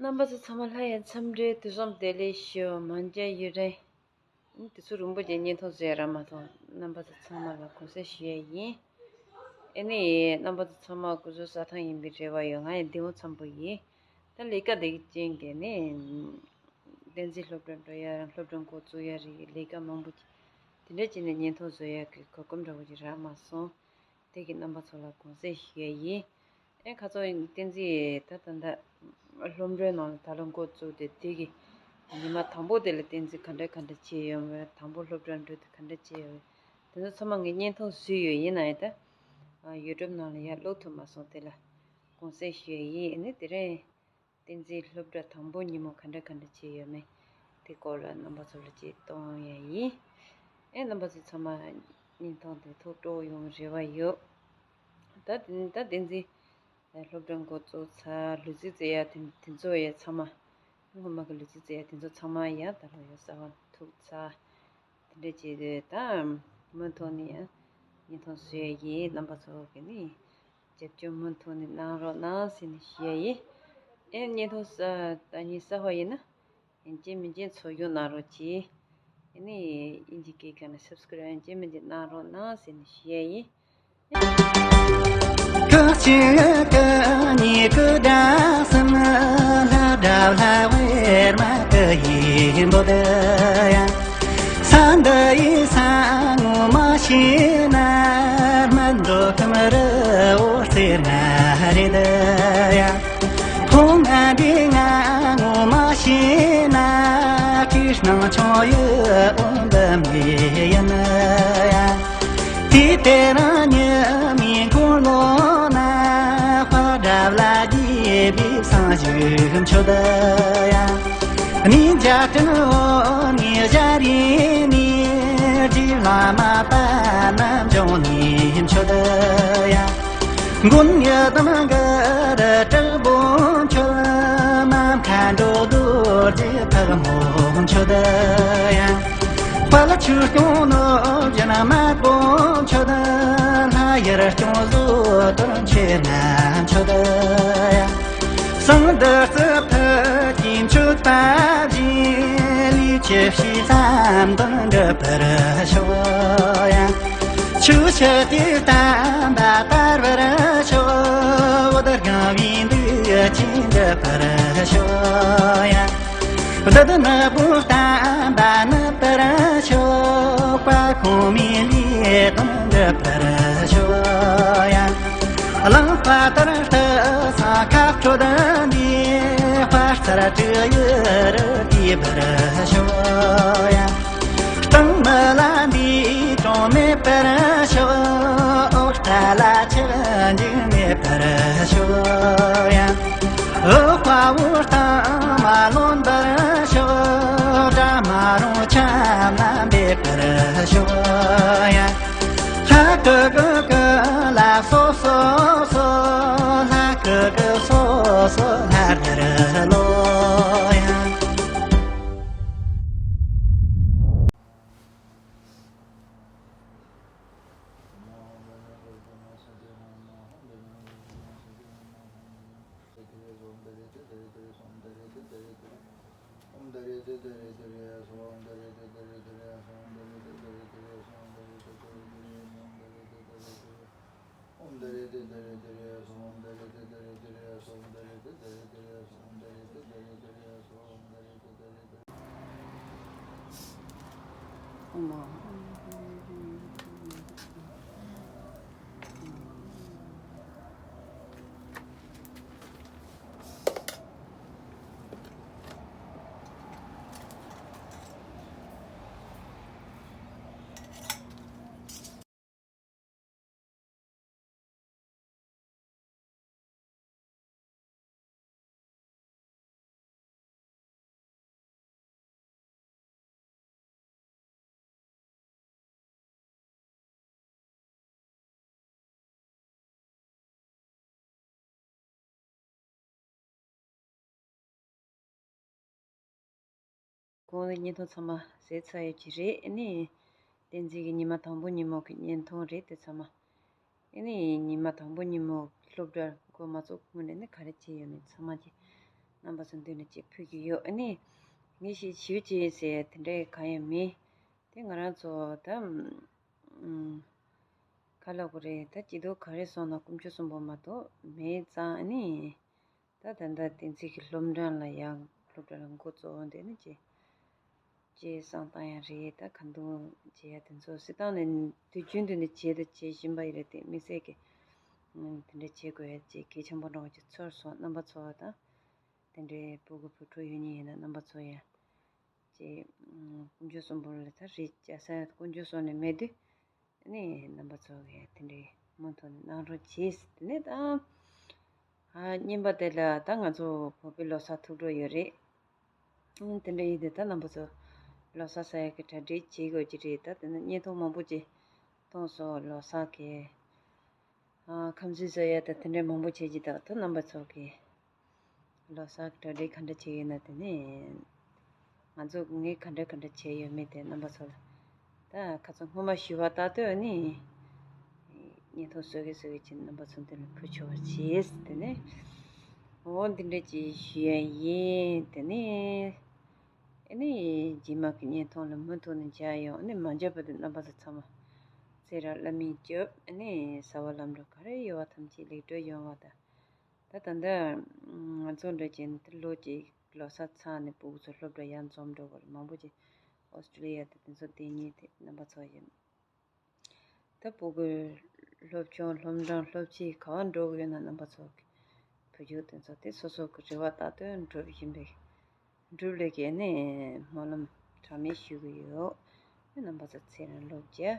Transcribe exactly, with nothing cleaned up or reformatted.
རྣམ་པ་ཚོ་ཚང་མ་ལྷ་ཡི་འཚམས་འདྲི་དུས་གསུམ་བདེ་ལེགས་ཞུ། མ་འཇའ་ཡུན་རིང་། དུས་ཚོད་རིང་པོ་ཅིག་བརྙན་ཐུང་བཟོས་རག་མ་སོང་། རྣམ་པ་ཚོ་ཚང་མ་ལ་དགོངས་སེལ་ཞུ་ཡ་ཡིན། ཨེ་ནི་རྣམ་པ་ཚོ་ཚང་མ་སྐུ་གཟུགས་གསལ་ཐང་ཡིན་པའི་རེ་བ་ཡོད། ང་ཡང་བདེ་པོ་འཚམ་པོ་ཡིན། ད་ལས་ཀ་དེ་ཅན་གྱི་ནི་བསྟན་འཛིན་སློབ་གྲྭ་འགྲོ་ཡ་རང་སློབ་གྲྭ་འགོ་བཙུགས་ཡ་རེད། ལས་ཀ་མང་པོ་ཅིག་དེ་འདྲ་བྱས་ནས་བརྙན་ཐུང་བཟོ་ཡ་གི་གོ་སྐབས་འདྲ་བོ་ཅིག་རག་མ་སོང་། དེ་གི་རྣམ་པ་ཚོ་ལ་དགོངས་སེལ་ཞུ་ཡ་ཡིན། ཨེ་ཁ་ཚོ་བསྟན་འཛིན་ད་ད་ད་སློབ་གྲྭའི་ནང་ལ་ད་ལོ་འགོ་བཙུགས་ཏེ་དེ་གི་ཉི་མ་དང་པོ་དེ་ལ་བསྟན་འཛིན་ག་འདྲ་ག་འདྲ་བྱས་ཡོད་མེད། དང་པོ་སློབ་གྲྭར་འགྲོ་དུས་ག་འདྲ་བྱས་ཡོད་མེད། དེ་ཚོ་ཚང་མ་ངས་བརྙན་ཐུང་བཟོས་ཡོད། ཡིན་ན་ཡང་ད་ཡུ་ཊུབ་ནང་ལ་ཡར་བླུག་ཐུབ་མ་སོང་། དེ་ལ་དགོངས་སེལ་ཞུ་ཡ་ཡིན། ཨེ་ནི་དེ་རིང་བསྟན་འཛིན་སློབ་གྲྭ་དང་པོ་ཉིན་མོ་ག་འདྲ་ག་འདྲ་བྱས་ཡོད་མེད་དེ་སྐོར་ལ་རྣམ་པ་ཚོ་ལ་ཅིག་གཏོང་ཡ་ཡིན། ཨེ་རྣམ་པ་ཚོ་ཚང་མ་བརྙན་ཐུང་དེ་ཐུགས་སྤྲོ་ཡོང་རེ་བ་ཡོད། ད་དེ་ད་བསྟན་འཛིན་སློབ་གྲྭ་འགོ་བཙུགས་ཚར། ལུས་རྩལ་རྩེ་ཡ་དེ་དེ་ཚོ་ཡ་ཚང་མ། སྔོན་མ་གི་ལུས་རྩལ་རྩེ་ཡ་དེ་ཚོ་ཚང་མ་ཡ་ད་ལོ་ཡ་གསར་པ་ཐུག་ཚར། དེ་འདྲ་བྱས་ཏེ་ད་མུ་མཐུད་ནས་ཡང་བརྙན་ཐུང་བཟོ་ཡ་ཡིན། རྣམ་པ་ཚོ་གིས་ནི་རྒྱབ་སྐྱོར་མུ་མཐུད་ནས་གནང་རོགས་གནང་ཟེར་ནས་ཞུ་ཡ་ཡིན། ཨེ་བརྙན་ཐུང་ས་ད་ཉིན་གསར་པ་ཡིན་ན་ཡིན་གཅིག་མིན་གཅིག་ཚུར་བཞུགས་གནང་རོགས་གྱིས། ཨེ་ནི་ཨིན་ཇི་སྐད་སྒང་ནས་སབ་སི་ཀ་རབ་ཡིན་གཅིག་མིན་གཅིག་གནང་རོགས་གནང་ཟེར་ནས་ཞུ་ཡ་ཡིན། གོང་ལ་བརྙན་ཐུང་ཚང་མ་གཟིགས་ཚར་ཡོད་ཀྱི་རེད། ཨ་ནི་བསྟན་འཛིན་གྱི་ཉི་མ་དང་པོ་ཉིན་མོ་གི་བརྙན་ཐུང་རེད་དེ་ཚང་མ། ཨ་ནི་ཉི་མ་དང་པོ་ཉིན་མོ་སློབ་གྲྭ་འགོ་མ་བཙུགས་སྔོན་ནས་ནི་ག་རེ་བྱས་ཡོད་མེད་ཚང་མ་གྱིས་ རྣམ་པ་ཚོ་མདུན་ནས་ཅིག་ཕུལ་གྱི་ཡོད། ཨ་ནི་ངས་ཞིག་ཞུ་ཅེས་ཟེར་དེ་འདྲའི་གང་ཡང་མེད། དེ་ང་རང་ཚོ་ད་ཨུམ། ག་ལབ་དགོས་རེད། ད་སྐྱིད་སྡུག་ག་རེ་སོང་ན་དཀོན་མཆོག་གསུམ་པོ་མ་གཏོགས་མེད་ཙང་ཨ་ནི། ད་ད་ལྟ་བསྟན་འཛིན་གྱི་སློབ་འབྲིང་ལ་ཡང་སློབ་གྲྭ་ལ་འགོ་གཙོ་བོ་འདི་ནི་ཅི། ཅེས་བསམ་བཏང་ཡང་རེད། ད་གང་འདུག་བྱེད་ཡ་དེ་ཚོ་སྲིད་ཏང་ནས་དུས་རྒྱུན་དུ་ནས་བྱེད་དུ་བྱེད་བཞིན་པ་ཡིན་རེད། དེ་དམིགས་བསལ་གྱི་ཨང་དེ་འདྲ་བྱེད་དགོས་ཡ་ཅེས་གལ་ཆེན་པོ་འདྲ་བོ་ཅིག་ཚོར་སོང་། རྣམ་པ་ཚོ་དང་དེ་འདྲའི་སྤུ་གུ་བུ་ཕྲུག་ཡོད་ཉེན་ཡིན་ན་རྣམ་པ་ཚོ་ཡང་ཅེས་དཀོན་མཆོག་གསུམ་པོ་ལ་ད་རེས་བྱ་ས་དཀོན་མཆོག་གསུམ་ནས་མེད་དུས། ནི་རྣམ་པ་ཚོ་གིས་དེ་འདྲའི་མུ་མཐུད་ནས་གནང་རོགས་གྱིས། དེ་ནས་ད་ཨ་རྙིང་པ་དེ་ལ་ད་ང་ཚོ་བོད་པའི་ལོ་གསར་ཐུག་འགྲོ་ཡོད་རེད། ཨང་དེ་འདྲ་ཡིན་དུས་ད་རྣམ་པ་ཚོ་ལོ་གསར་ཟ་ཡག་གི་གྲ་སྒྲིག་བྱེད་དགོས་ཀྱི་རེད། ད་དེ་ནས་བརྙན་ཐུང་མང་པོ་ཅིག་གཏོང་སོང་། ལོ་གསར་གྱི་ཨ་ཁམས་གསུམ་ཟ་ཡག་ད་དེ་འདྲའི་མང་པོ་བྱེད་ཀྱི་འདུག་ད་རྣམ་པ་ཚོ་གིས་ལོ་གསར་གྱི་གྲ་སྒྲིག་ག་འདྲ་བྱས་ཡོད་ན། དེ་ནས་ང་ཚོ་ངས་ག་འདྲ་ག་འདྲ་བྱས་ཡོད་མེད་དེ་རྣམ་པ་ཚོ་ལ་ད་ཁ་སང་སྔོན་མ་ཞུས་པ་ལྟར་དུ་ནི་བརྙན་ཐུང་བཟོ་གི་བཟོ་གི་བྱས་རྣམ་པ་ཚོ་འདི་ལ་ཕུལ་ཆོག་པ་བྱས། དེ་ནས་འོ་འདི་འདྲ་ཅིག་ཞུ་ཡ་ཡིན། དེ་ནས་ཨ་ནི་རྗེས་མ་གི་བརྙན་ཐུང་ལ་མུ་མཐུད་ནས་མཇལ་ཡོང་། ཨ་ནི་མ་མཇལ་བར་དུ་རྣམ་པ་ཚོ་ཚང་མ་ཚེ་རིང་བླ་མའི་སྐྱབས། ཨ་ནི་བྱ་བ་ལམ་འགྲོ་ག་རེ་ཡོད་པ་ཐམས་ཅད་ལེགས་གྲུབ་ཡོང་བ་དང་། ད་ད་ལྟ་ང་ཚོ་འདྲ་ཅན་དེ་ལོ་གཅིག་ལོ་གསར་ཚར་ནས་སྤུ་གུ་ཚོ་སློབ་གྲྭ་ཡར་འཛོམས་འགྲོ་དགོས་རེད། མང་པོ་ཅིག་ཨོ་སི་ཀྲི་ལི་ཡ་དང་དེ་ཚོ་བསྡད་མཁན་དེ་རྣམ་པ་ཚོ་ཡིན། ད་སྤུ་གུ་སློབ་ཆུང་སློབ་འབྲིང་སློབ་ཆེན་ག་པར་འགྲོ་གི་ཡོད་ན་རྣམ་པ་ཚོ་གི་བུ་ཆུང་དེ་ཚོ་དེ་སོ་སོ་གི་རེ་བ་ལྟར་དུ་འགྲུབ་བཞིན་པའི་འགྲུབ་ལེགས་ཀྱི་ནི་སྨོན་ལམ་གྲངས་མེད་ཞུ་གི་ཡོད། རྣམ་པ་ཚོ་ཚེ་རིང་ལོ་བརྒྱ་